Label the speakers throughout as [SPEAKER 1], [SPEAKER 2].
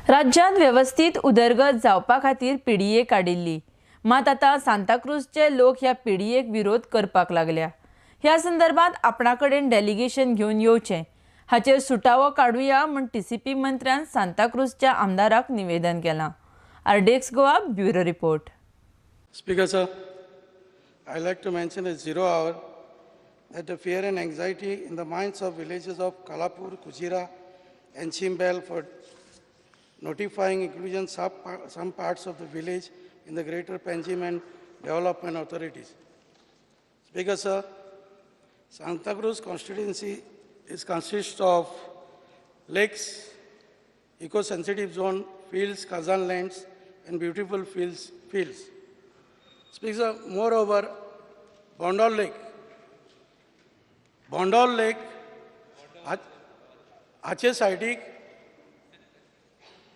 [SPEAKER 1] राज्यांत वेवस्थीत उदरगत जावपा खातीर पीडीए काडिल्ली, मात आतां सांताक्रूजचे लोक ह्या पीडीएक विरोध करपाक लागल्या. ह्या संदर्भात आपणा कडेन डेलिगेशन घेवन येवचें, हाचेर सुटावो काडुया म्हूण टीसीपी मंत्र्यान सांताक्रूजच्या आमदाराक निवेदन केलां. RDX Goa bureau report.
[SPEAKER 2] Speaker sir, I like to mention at 0 hour that the fear and anxiety in the minds of villages of Kalapur, Kujira and Chimbel for notifying inclusion some parts of the village in the Greater Panjim and Development Authorities. Speaker sir, Santa Cruz constituency is consists of lakes, eco-sensitive zone, fields, Kazan lands, and beautiful fields. Speaker sir, moreover, Bondol Lake, हाचे सायडीक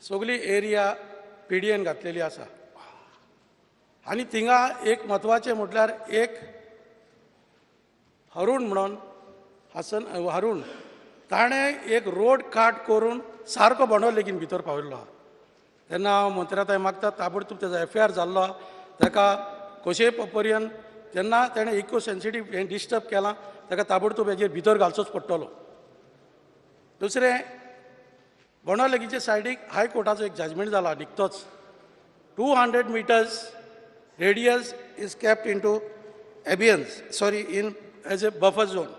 [SPEAKER 2] सगळी area PDN घातलेली आसा आनी थिंगा एक म्हत्वाचें म्हटल्यार एक हरुण म्हणून हसन हरुण ताणें एक रोड काट करून सारको बोंडोल लेगीन भितर पाविल्लो आहा. तेन्ना हांव मंत्र्या थंय मागता ताबडतोब तेजो एफआयआर जाल्लो आहा, ताका कशेय पर्यंत जेन्ना ताणें इको सेन्सिटीव हें डिस्टर्ब केलां ताका ताबडतोब हेजेर भितर घालचोच पडटलो. दुसरें, बोंडोल लेगीचे सायडीक हायकोर्टाचो एक जजमेंट जाला निकतोच. 200 meters radius is kept into abeyance, sorry, in as a buffer zone.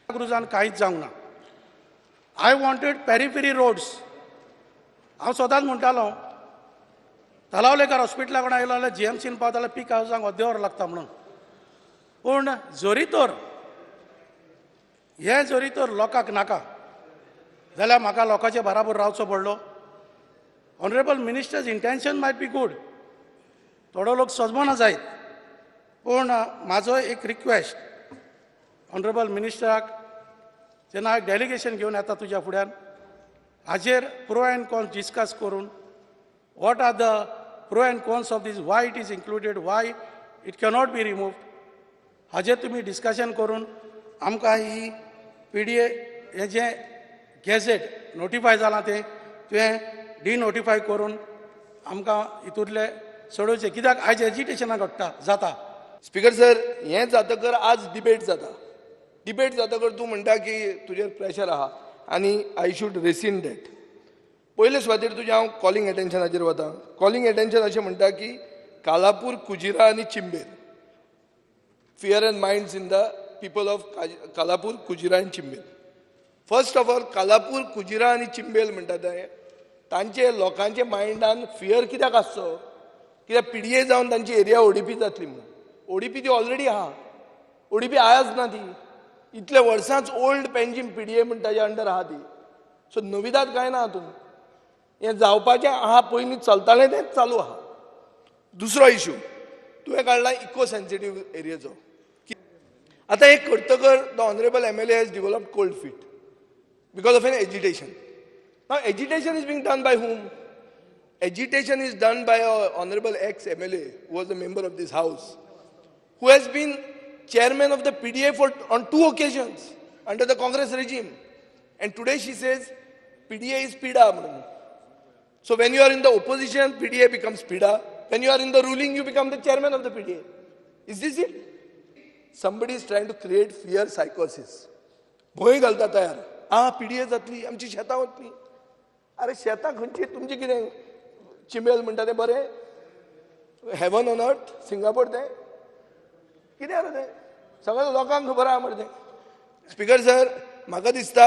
[SPEAKER 2] क्रुजान कांयच जावंक ना. I wanted periphery roads. हांव सदांच म्हणटालो तलावलेकर हॉस्पिटला कडेन आयलो जाल्यार जीएमसीन पावता जाल्यार पीक हावजांक अर्दें वर लागता म्हणून. पूण जरी तर हें जरी तर लोकांक नाका जाल्यार म्हाका लोकांचे बराबर रावचो पडलो. Honourable minister's intention might be good, थोडो लोक सजमना जायत, पूण म्हाजो एक रिक्वेस्ट ऑनरेबल मिनिस्टराक, जेन्ना एक डेलिगेशन घेवन येता तुज्या फुड्यान हाजेर प्रो एंड कॉन्स डिस्कस करून what are the pro and cons of this, why it is included, why it cannot be removed, हाजेर तुमी डिस्कशन करून आमकां ही पीडीए हें जें गॅझेट नोटिफाय जालां तें तुवें डिनोटिफाय करून आमकां हितूंतलें सोडोवचें. कित्याक आयज एजिटेशनां घडटा जाता.
[SPEAKER 3] स्पीकर सर, हें जातकर आज डिबेट जाता. डिबेट जातकर तूं म्हणटा की तुजेर प्रेशर आहा आनी I should resin that. पयले सुवातेर तुजें हांव कॉलिंग एटेन्शनाचेर वता. कॉलिंग एटेन्शन अशें म्हणटा की कालापूर, कुजिरा आनी Chimbel, fear and minds in the people of Kalapur, Kujira आनी Chimbel. First of all, Kalapur, Kujira आनी चिंबेल म्हणटा ते तांचे लोकांचे मायंडान फियर कित्याक आसचो? कित्याक पीडीए जावन तांची एरिया ओडीपी जातली म्हणून. ओडीपी ती ऑलरेडी आहा, ओडीपी आयज ना ती, इतले वर्सांच ओल्ड पेंजीम पीडीए म्हण ताजे अंडर आहा ती. सो नविदाद कांय ना हातूंत, हें जावपाचें आहा, पयलीं चलतालें तेंच चालू आहा. दुसरो इशू तुवें काडला इको सेन्सिटीव एरियाचो. आतां हें करतकर the honourable MLA has developed cold feet because of an agitation. Now agitation is being done by whom? Agitation is done by a honorable ex-MLA who was a member of this house, who has been chairman of the PDA for on 2 occasions under the Congress regime. And today she says PDA is PIDA. So when you are in the opposition, PDA becomes PIDA. When you are in the ruling, you become the chairman of the PDA. Is this it? Somebody is trying to create fear psychosis. भंय घालता तयार, आ PDA जातली, आमची शेतां वतली. अरे शेतां खंयची तुमची? कितें चिंबेल म्हणटा तें बरें, हेवन ऑन अर्थ सिंगापूर तें कितें आसा तें सगळ्या लोकांक खबर आहा मरे तें. स्पीकर सर, म्हाका दिसता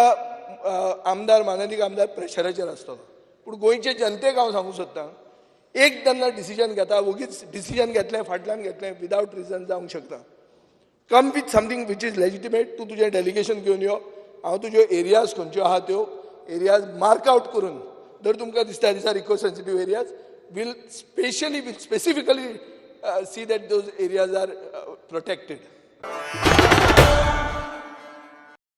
[SPEAKER 3] आमदार, मानादीक आमदार प्रेशराचेर आसतलो, पूण गोंयचे जनतेक हांव सांगूंक सोदतां, एक जेन्ना डिसिजन घेता वोगीच डिसिजन घेतलें फाटल्यान घेतलें विदावट रिजन जावंक शकता. Come with something which is legitimate. तूं तुजें डेलिगेशन घेवन यो, हांव तुज्यो एरियाज खंयच्यो आहा त्यो एरियाज मार्क आवट करून जर तुमकां दिसता these are eco sensitive areas, will specially will specifically see that those areas are protected.